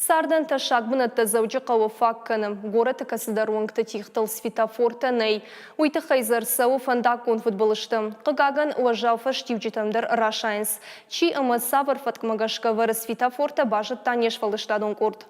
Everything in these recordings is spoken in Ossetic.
Цардӕн тӕссаг бынӕттӕ Дзӕуджыхъӕуы фаг кӕны. Горӕты кӕцыдӕр уынгты тигътыл светофортӕ нӕй. Уый тыххӕй дзы ӕрцӕуы фӕндаггон фыдбылызтӕ. Хъыгагӕн, уӕззау фӕстиуджытӕм дӕр расайынц. Чи ӕмӕ цавӕр фӕткмӕ гӕсгӕ ӕвӕры светофортӕ, базыдта не сфӕлдыстадон къорд.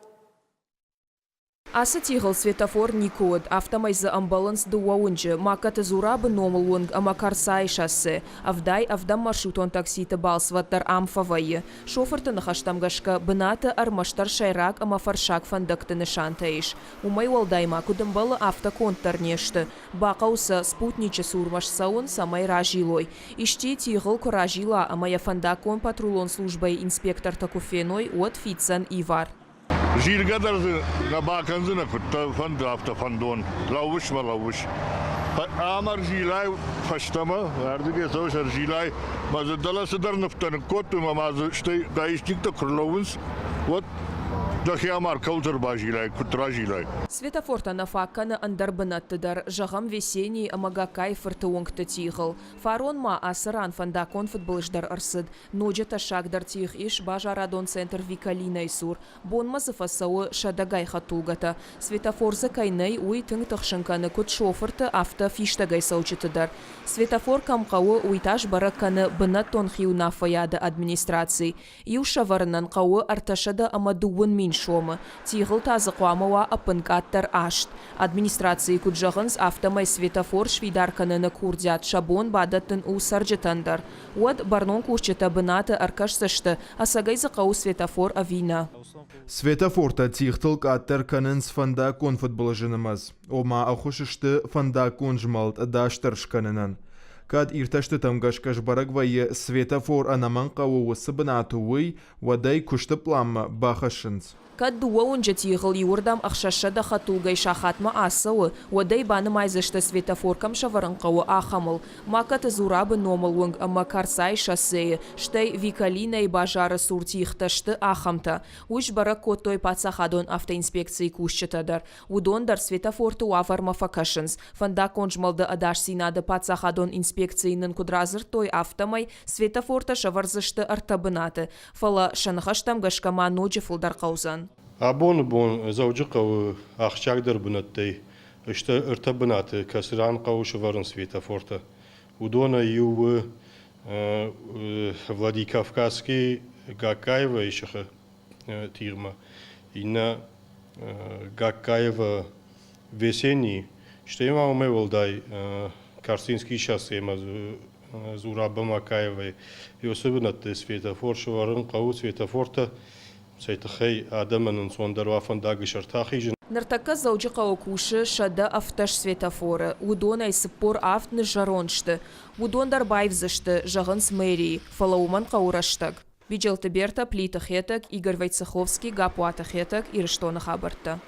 Ацы тигъыл светофор никуы уыд, афтӕмӕй дзы ӕмбӕлынц дыууӕ уынджы, Магкаты Зурабы номыл уынг ӕмӕ Карцайы шоссе. Ӕвдай ӕвдӕм маршрутон такситы балцвӕд дӕр ам фӕвӕййы. Шофырты ныхӕстӕм гӕсгӕ, бынаты ӕрмӕстдӕр сӕйраг ӕмӕ фӕрссаг фӕндӕгты нысантӕ ис. Уымӕй уӕлдай ма, куыд ӕмбӕлы, афтӕ конд дӕр не сты. Бахъӕуы сӕ спутничы цурмӕ ссӕуын, цӕмӕй разилой. Исчи тигъыл куы разила ӕмӕ йӕ фӕндаггон-патрулон службӕйы инспектортӕ куы феной, уӕд фиддзӕн ивар. Зилгӕ дӕр дзы нӕ бакӕндзынӕ, куыд дӕ фӕнды, афтӕ фӕндон. Лӕууыс мӕ лӕууыс. Ӕмӕ ӕрзилай фӕстӕмӕ, ардыгӕй цӕуыс, ӕрзилай, мӕ дзы дӕлӕ цыдӕр нывтӕ ныккодтой мӕ ма дзы стӕй гаишниктӕ куы рлӕууынц, уӕд дӕхи амар кӕуылты ӕрбазилай, куыд разилай. Светофортӕ нӕ фаг кӕны ӕндӕр бынӕтты дӕр, зӕгъӕм, Весенийы ӕмӕ Гагкайы-фырты уынгты тигъыл. Фарон ма ацы ран фӕндаггон фыдбылыз дӕр ӕрцыд. Ноджы тӕссагдӕр тигъ ис базарадон центр Викалинайы цур. Бонмӕ дзы фӕцӕуы сӕдӕгай хӕдтулгӕтӕ. Светофор дзы кӕй нӕй, уый тынг тыхсын кӕны куыд шофырты, афтӕ фистӕгӕй цӕуджыты дӕр. Светофор кӕм хъӕуы, уый та сбӕрӕг кӕны бынӕттон хиуынаффӕйады администраци. Иу сӕвӕрынӕн хъӕуы 330 000 сомы, тигъыл та дзы хъуамӕ уа ӕппынкъаддӕр аст. Администрацийы куыд зӕгъынц, афтӕмӕй светофор сфидар кӕныны курдиат сӕ бон бадӕттын у цӕрджытӕн дӕр. Уӕд бӕрнон кусджытӕ бынаты ӕркӕсдзысты, ӕцӕгӕй дзы хъӕуы светофор ӕви нӕ. Светофортӕ тигътыл къаддӕр кӕнынц фӕндаггон фыдбылызы нымӕц, ома ӕххуыс сты фӕндаггон змӕлд ӕдасдӕр скӕнынӕн. Кӕд иртӕстытӕм гӕсгӕ сбӕрӕг вӕййы, светофор ӕнӕмӕнг хъӕуы уыцы бынаты, уый, уӕд ӕй куысты пъланмӕ бахӕссынц. Кӕд дыууӕ уынджы тигъыл иуырдӕм 600 хӕдтулгӕйы сахатмӕ ацӕуы, уӕд ӕй банымайдзысты, светофор кӕм сӕвӕрын хъӕуы, ахӕмыл. Макаты Зурабы номыл уынг ӕмӕ Карцайы шоссейы, стӕй Викалинӕйы базары цур тигътӕ сты ахӕмтӕ. Уый сбӕрӕг кодтой паддзахадон автоинспекцийы кусджытӕ дӕр. Уыдон дӕр светофорты уавӕрмӕ фӕкӕсынц. Фӕндаггон змӕлды ӕдасдзинады паддзахадон инспекцийы нын куыд радзырдтой, афтӕмӕй светофортӕ сӕвӕрдзысты ӕртӕ бынаты. Фӕлӕ сӕ ныхӕстӕм гӕсгӕ ма ноджы фылдӕр хъӕудзӕн. Абоны бон Дзӕуджыхъӕуы ахсджиагдӕр бынӕттӕй сты ӕртӕ бынаты, кӕцыран хъӕуы сӕвӕрын светофортӕ. Уыдонӕй иу у Владикавказский Гагкаевойы сыхы тигъмӕ, иннӕ Гагкаево Весенний, стӕй ма уымӕй уӕлдай Карцинский шоссемӕ Зураб Бамакаевӕй Иосы бынӕтты светофор сӕвӕрын хъӕуы светофортӕ, цӕй тыххӕй адӕмӕн ӕнцондӕр уа фӕндаджы сӕрты ахизын. Ныртӕккӕ Дзӕуджыхъӕуы кусы 117 светофоры, уыдонӕй 47 ныззӕронд сты. Уыдон дӕр баивдзысты, зӕгъынц мэрийы, фӕлӕ уымӕн хъӕуы рӕстӕг. Биджелты Бертӕ, Плиты Хетӕг, Игорь Войцеховский, Гаппуаты Хетӕг, Ирыстоны хабӕрттӕ.